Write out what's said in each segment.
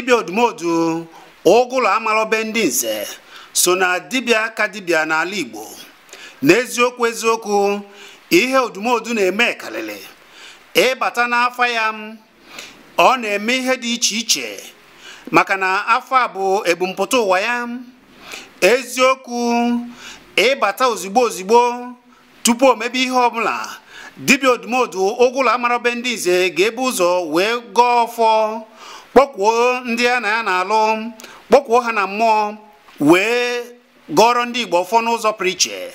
Dibịa Odumodu Ụgụlụ Amalọbe ndị Nze so na dibịa ka dibịa n'ala Igbo. N'eziokwu eziokwu, ihe Odumodu na-eme karịrị. Ịbata n'afa ya, ọ na-eme ihe dị iche iche maka na afọ a bụ ebumpụta ụwa ya. Eziokwu, ịbata ozigbo ozigbo tupu o mebe ihe ọbụla, dibịa Odumodu Ụgụlụ Amalọbe ndị Nze ga-ebu ụzọ wee gọọ ọfọ, kpọkwuo ndị ya na ya na-alụ, kpọkwuo ha na mmụọ, wee gọrọ ndị Igbo ọfọ n'ụzọ pụrụ iche.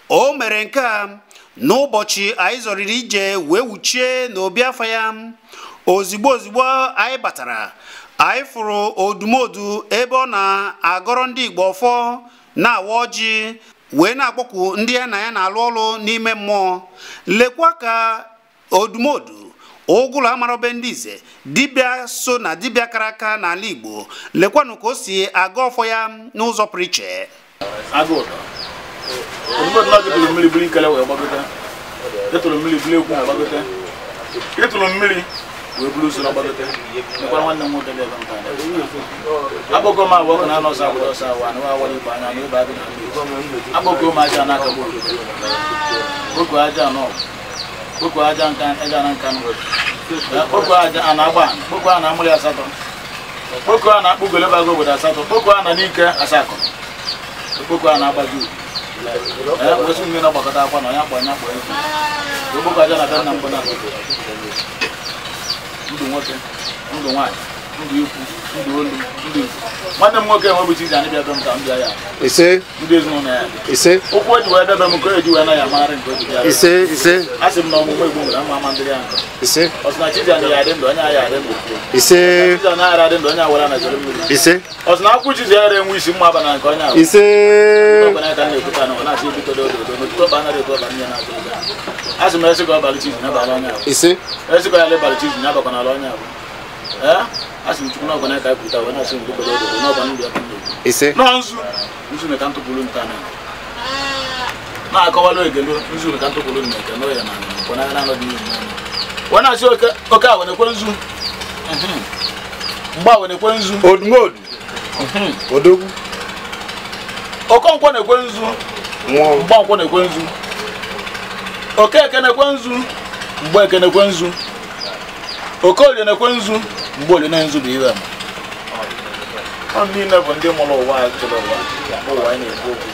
O mere nke a n'ụbọchị anyị zọrịrị ije wee wuchie n'obi afa ya. Ozigbo ozigbo anyị batara, anyị fụrụ Odumodu ebe ọ na-agọrọ ndị Igbo ọfọ, na-awa ọjị, wee na-akpọkwu ndị ya na ya na-alụ ọlụ n'ime mmụọ. Lekwa ka Odumodu Ụgụlụ Amalọbe ndị Nze, dibịa so na dibịa kara aka n'ala Igbo, lekwanụ ka o si aga ọfọ ya n'ụzọ pụrụ iche. Odumodu na tụrụ mmiri buru ikele wee gbagote, ịtụrụ mmiri buru ekwu wee gbagote, ịtụrụ mmiri wee buru usoro gbagote. Mekwara nwanne m nwoke dị ebe nta. Akpọkọ m abụọ na anọsọ agbụrụ ọsọ awa na awara igbo anya na ebe agụ na mmiri. Akpọkọ m aja n'aka m kpọkọ aja anọ, kpọkọ aja nka aja na nka, kpọkọ aja a na-agba, kpọkọ a na-amụrị asatọ, kpọkọ a na-akpụ goleba agụ obodo asatọ, kpọkọ a na n'ike asakọ, kpọkọ a na-agbaji ugwu. Wee sị mmiri na-agbakọta akwa na onye akpọ onye akpọ egwu. Kpọkọ aja na be nna mbụ na ndụ nwoke, ndụ nwaanyị, ndụ ikwu, ndụ olu, ndụ ikwu. Nwanne m nwoke enwebu Chizi anyị bịa be m ka m bịa ya. Ise. Ndị ezinụlọ ya. Ise. Ụkwụ eji wee bịa be m ka eji wee naghị amagharị nke obi ya. Ise ise. A sị m na ọmụmụ Igbo nwere ama ama ndịrị ya nkọ. Ise. Ọ sị na Chizi anyị ya adị ndụ, onye ya adị ndụ. Ise. Chizi anyị aghara adị ndụ, onye awara na zere mmiri. Ise. Ọ sị na akwụ Chizi ya enwe isi mma aba na nke onye ahụ. Ise. Ọ na ka na-ekwuta na ọ na-asị ebito dodo dodo n'otuto ọba anaghị eto ọba nne na-atụ ụjọ. A sị m esi ka ọ balụ Chizi na abalị onye ahụ. Ise. Esi ka ya lebalụ Chizi na abakwa n'ala onye ahụ. A sị m Chukwu n'ọgwa na-eka ekwuta wee na-asị m biko dodo n'ọgwa ndụ ya ka ndụ. Ise. Nọ nzu nzu na ka ntụpụrụ nta na na-akọwalụ egelu nzu na ka ntụpụrụ na eke n'ọya na nkwa na na-anọdụ n'ihu n'anya. Wee na-asị oke awa na-ekwe nzu, mgbe awa na-ekwe nzu, Odumodu Odogwu, Okonkwo na-ekwe nzu, Mgbankwọ na-ekwe nzu, Okeke na-ekwe nzu, Mgbeke na-ekwe nzu, Okolie na-ekwe nzu, Mgbolie na nzu bụ iwe. Ọ niile bụ ndị mụrụ ụwa chọrọ ụwa bụ ụwa anyị na-ekwu okwu.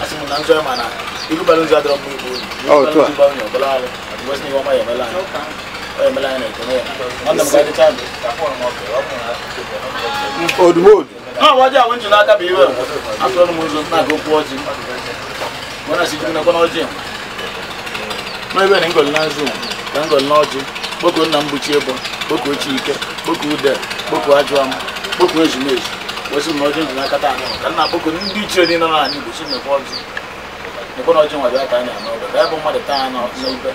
A sị m na nzu ma na igubara nzu adọrọ mma igbu unu. Nzu ba onye ọbụla arụ, wesị na ihe ọma ya emela anyị. Ọ emela anyị na-ekene ya. Nwanne m ga adịcha ndụ. Odumodu. Na ọjị ahụ nji n'aka bụ iwe. Atụrụ m nzu na-aga okwu ọjị. Wee na-asị Chukwu nekwa n'ọjị. N'ebe na ngọlị na nzu, ka ngọlị n'ọjị, kpọkuo nna m bụ Chiebo, kpọkuo Chike, kpọkuo Ude, kpọkuo Ajụam, kpọkuo Ezumezu. Wee sị m na ọjị nji n'aka taa anụ ka nna kpọkuo ndị ichie niile nọ n'ala Igbo sị nekwa ọjị. Nekwa n'ọjị nwa bịa ka anyị na-anọ ọbịa, ka ya bụ mmadụ taa anọ n'ibe,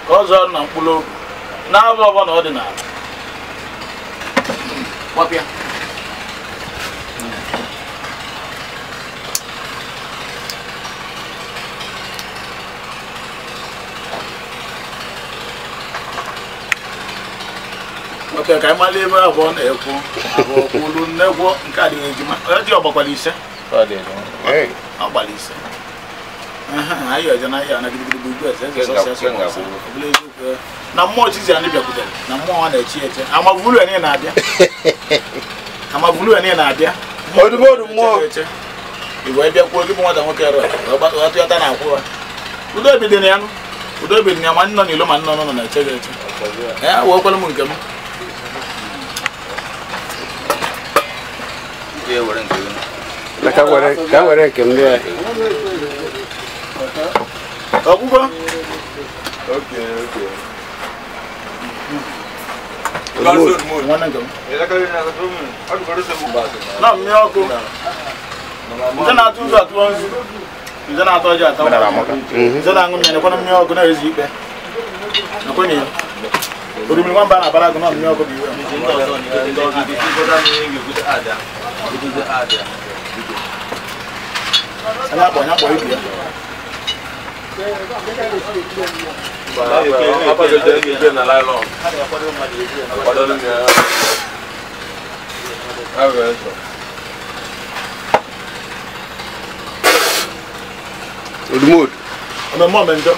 ka ọ zọọ na mkpụrụ obi, na-abụ ọbọ na ọdịnala. Gbapịa. Oke ka anyị mara ebe abụọ na-ekwu abụọ kwulu nnekwu nke a dị ejima ọjị ọgbakwala ise. Ọ gbara ise. Anyị ọjọ na ahịa na gidigidi bụ igwe eze eze sọsọ sọsọ ọbụla eziokwu na mmụọ Chizi anyị bịakwutere na mmụọ ọ na-echi eche amavulu ya na-abịa amavulu ya na-abịa Odumodu mmụọ igwe bịakwuo gị bụ nwata nwoke rụ ọtụyata na akwụ udo ebidoro ya udo ebidoro ya ma nnọ n'ilo ma nnọ nọ na-eche gị eche. Ee, wekwala m nke m. Ka were nke m bịa. Ọgwụgwọ? Nwanne nke m. Na mmiri ọkụ. Ndị na-atụ nzu atụọ nzu. Ndị na-atọ ọjị atọ. Ndị na-aṅụ mmiri nekwana mmiri ọkụ na-ezu ikpe. Nekwana ya. Orimiri nwamba na-abara agụ na mmiri ọkụ bụ iwe. Onye akpọ ibu ya. Odumodu. Omemme omenjọ.